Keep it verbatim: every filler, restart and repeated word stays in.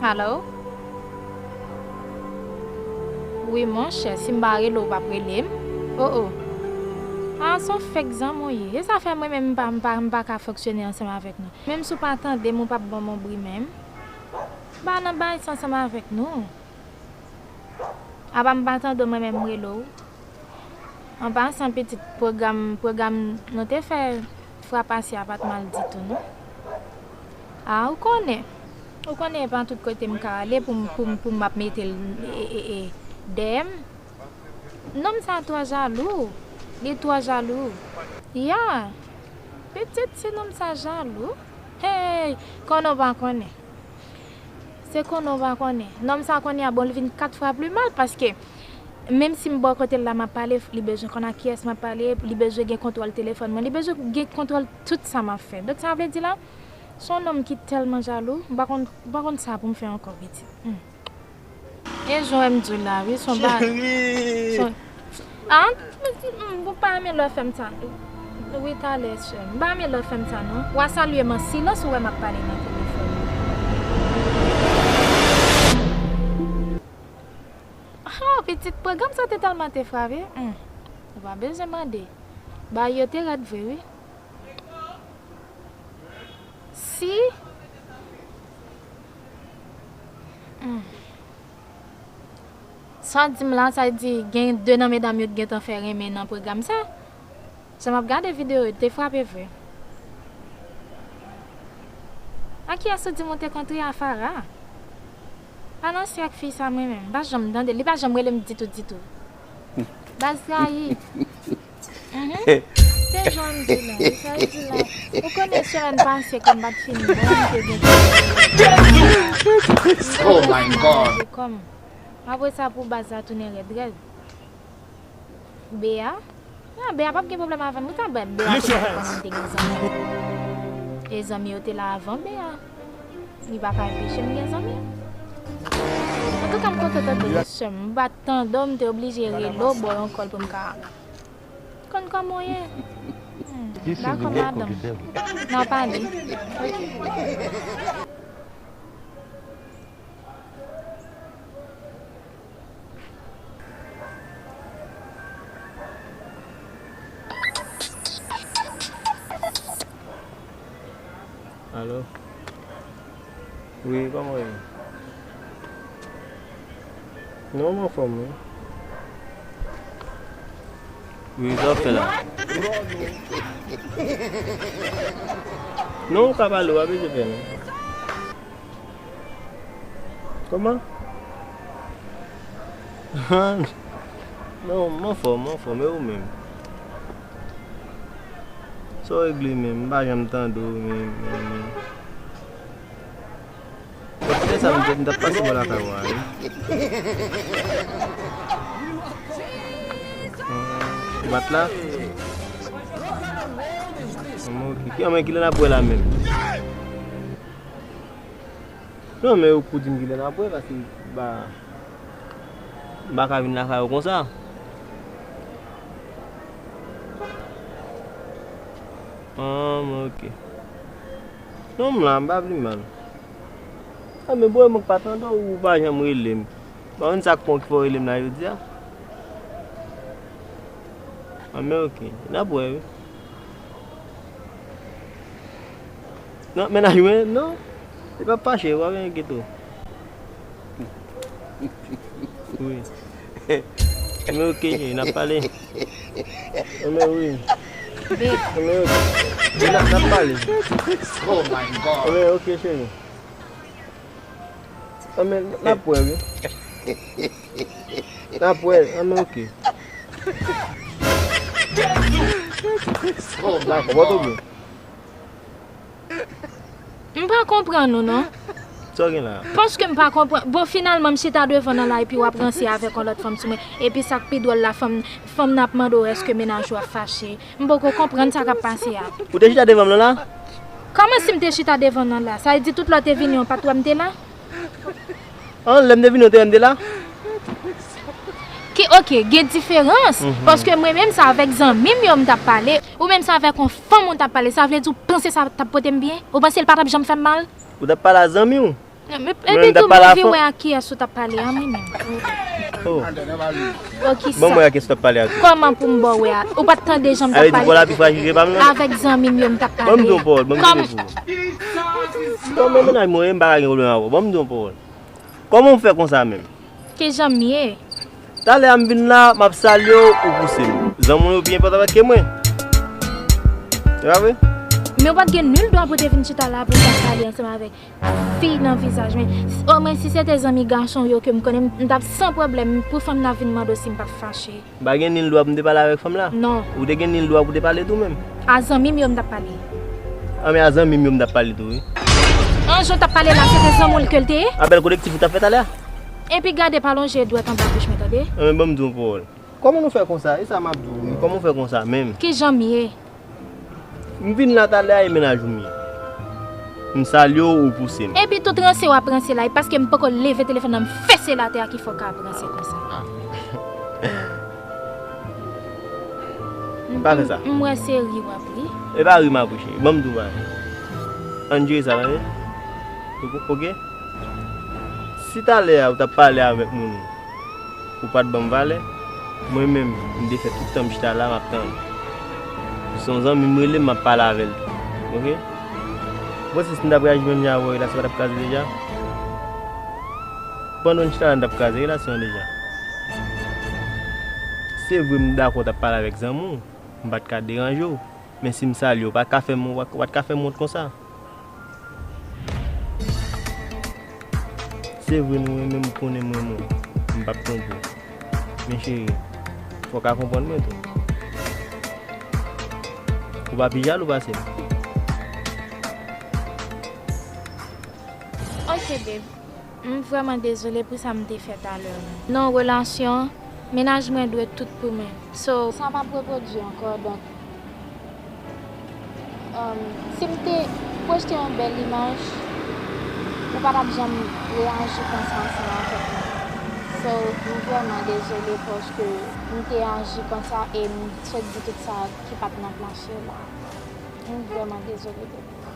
Alo? Wi, monchè, si m pa rele w, w p ap rele m? O, o. A, se yon fake zanmi w ye. E sa fè mwen menm m pa, m pa, m pa ka fonksyone ansanm avèk nou. Menm si w pa tande m, ou p ap ban m yon bri menm. M pa nan bagay sa ansanm avèk nou. Apa m pa tande w, mwen menm m rele w. An pasan, pitit, pwogram, pwogram nou te fè fwa pase a pa t mal ditou, non. A, ou konnen. Ou konnen e pa tout kote m ka ale pou m, pou m, pou m ap mete l, e, e, e, dèyè m. Nonm sa twò jalou. Li twò jalou. Ya. Pitit, si nonm sa jalou. Hey! Konnen w pa konnen. Se konnen w pa konnen. Nonm sa kounye a, bon, li vin kat fwa pli mal, paske menm si m bò kote l la, m ap pale, li bezwen konn ak kiyès m ap pale, li bezwen gen kontwòl telefòn mwen, li bezwen gen kontwòl tout sa m ap fè. Donk, sa vle di la, se yon nonm ki tèlman jalou, m pa konn, m pa konn sa pou m fè ankò, pitit. Hmm. E jan w wè m di w la, wi, se yon ba-, se yon, ah, mm, ou pa renmen lè w fè m sa. Wi, talè, sè m. M pa renmen lè w fè m sa, non. W a salye m an silans, ou wè m ap pale nan telefòn. Oh, pitit, pwogram sa te tèlman te frape. Hmm. Ou pa bezwen mande. Bagay yo te rèd vre, wi. Si. Hmm. Sa w di m la, sa vle di gen de nan medam yo t gentan fè renmen nan pwogram sa. Jan m ap gade videyo yo, te frape vre. A kiyès ou di m ou te kontre a? Farah? Pa nan syèk fi sa mwen menm. M pa janm tande l. Li pa janm rele m ditou, ditou. Baz trayi. Mhm. Se jan m di la, sa vle di la. Ou konnen semèn pase kòm m pa t fini bon, m te gen Oh my God. Kòm. Apre sa pou baz la tounen rèd rèd. Bea? Ah, Bea p ap gen pwoblèm avè m. Ou ta bè Bea te konn kòman m te gen zanmi. E zanmi yo te la avan Bea. Li pa ka anpeche m gen zanmi. Antouka, m kontan tande w, sè m. M pa t tande w, m te oblije rele w, ba w yon kòl pou m ka konn kòman w ye. Hmm, dakò, madanm. N a pale. Ok. Alo? Wi, kòman w ye? Non, m anfòm, wi. Wi, sa w ap fè la? Non, w ka pale, w pa bezwen pè, non. Kòman? Non, m anfòm, m anfòm, e ou menm? Sa w regle menm? M pa janm tande w menm, menm, menm. Poutèt sa, m t-, m t ap pase bò lakay ou a, wi. Ou pa t la? Anmwey, ok. Ki, anmwey, kilè n ap wè la menm? Non, men ou di m kilè n ap wè, paske m pa, m pa ka vin lakay ou konsa. Ah, men ok. Non, m la, m pa vle mal. Ah, men bro, mwen k pa tande w, ou pa janm rele m. M pa konn sa k fè w ki fè w rele m la jodi a. Ah, men ok. N ap wè, wi. Non, mennaj mwen, non. Li p ap fache, w ap gen geto. Wi. Men ok, cheri, n ap pale. Men wi. Men ok. N ap, n ap pale. Oh my God. Men ok, cheri. Men n ap wè, wi. N ap wè, men ok. Dakò, bò tou byen. M pa konprann ou non. Sa w gen la? Paske m pa konprann. Bon, finalman, m chita devan nan la epi w ap ranse avèk yon lòt fanm sou mwen. Epi sa k pi dwòl la, fanm, fanm nan ap mande w èske mennaj ou ap fache. M poko konprann sa k ap pase a. Ou te chita devan m nan la? Kòman si m te chita devan nan la? Sa vle di tout lè w te vini, w pa t wè m te la? An, lè m te vini, w te wè m te la? Ki, ok, gen diferans. Mhm. Paske mwen menm, se avèk zanmi m yo m t ap pale. Ou menm, se avèk yon fanm ou t ap pale. Sa vle di, ou panse sa t ap pote m byen? Ou panse l pa t ap janm fè m mal? Ou t ap pale a zanmi w? Epi tou, mwen anvi wè ak kiyès ou t ap pale a, mwen menm. Oh. Bon, mwen ak kiyès ou t ap pale a tou. Kòman pou m ba w wè a? Ou pa t tande jan m t ap pale? Avè di bò la pi frajil ke pa m nan? Avèk zanmi m yo m t ap pale. Ban m di yon pawòl, ban m di yon pawòl. Kòman mennaj mwen ye, m pa ka gen pwoblèm avè w. Ban m di yon pawòl. Kòman w fè konsa menm? Kijan m ye? Talè a m vin la, m ap salye w, ou pouse m. Zanmi w yo pi enpòtan ke mwen. Se pa vre? Men w pa t gen nil dwa pou te vin chita la pou w t ap pale ansanm avèk fi nan vizaj mwen. Omwen si se te zanmi gason w yo ke m konnen, m t ap san pwoblèm pou fanm nan vin mande w si m p ap fache. M pa gen nil dwa pou m te pale avèk fanm la? Non. Ou te gen nil dwa pou te pale tou menm? A zanmi m yo m t ap pale. Anben a zanmi m yo m t ap pale tou wi. An jan w t ap pale la, se te zanmi w ke l te ye? Apèl kolektif ou t ap fè talè a? Epi gade pa lonje dwèt anba bouch mwen tande. Anben ban m di w yon pawòl. Kòman nou fè konsa? E sa m ap di w wi. Kòman w fè konsa menm? Kijan m ye? M vin la talè a e mennaj ou m ye. M salye w, ou pouse m. Epi tout ranse w ap ranse la, e paske m poko leve telefòn nan m fese l atè a ki fè w ka ap ranse konsa. Pa fè sa. M wè se ri w ap ri. E pa ri m ap ri cheri. Ban m di w bagay. Ann jere sa tande. Oke? Si talè a ou t ap pale avèk moun ou, ou pa t ban m valè, mwen menm, m te fè tout tan m chita la, m ap tann. Si se yon zanmi m rele m, m ap pale avè l tou. Oke? Ou panse si m t ap reyaji menm jan avè w, relasyon pa t ap kraze deja? Pandan n chita la, n t ap kraze relasyon an deja. Se vre, m dakò w t ap pale avèk zanmi w, m pa t ka deranje w. Men si m salye w, w pa t ka fè m, w pa t ka fè m wont konsa. Se vre nou renmen m, ou konnen m renmen w. M p ap twonpe w. Men cheri, fò w ka konprann mwen tou. Ou pa pi jalou pase m. Ok, babe. M vrèman dezole pou sa m te fè talè a. Nan yon relasyon, mennaj mwen dwe tout pou mwen. So, sa p ap repwodui ankò, donk, um, si m te pwojte yon bèl imaj, ou pa t ap janm reyaji konsa ansanm avèk mwen. So, m vrèman dezole paske m te aji konsa e m sot di tout sa ki pa t nan plas yo la. M vrèman dezole, baby.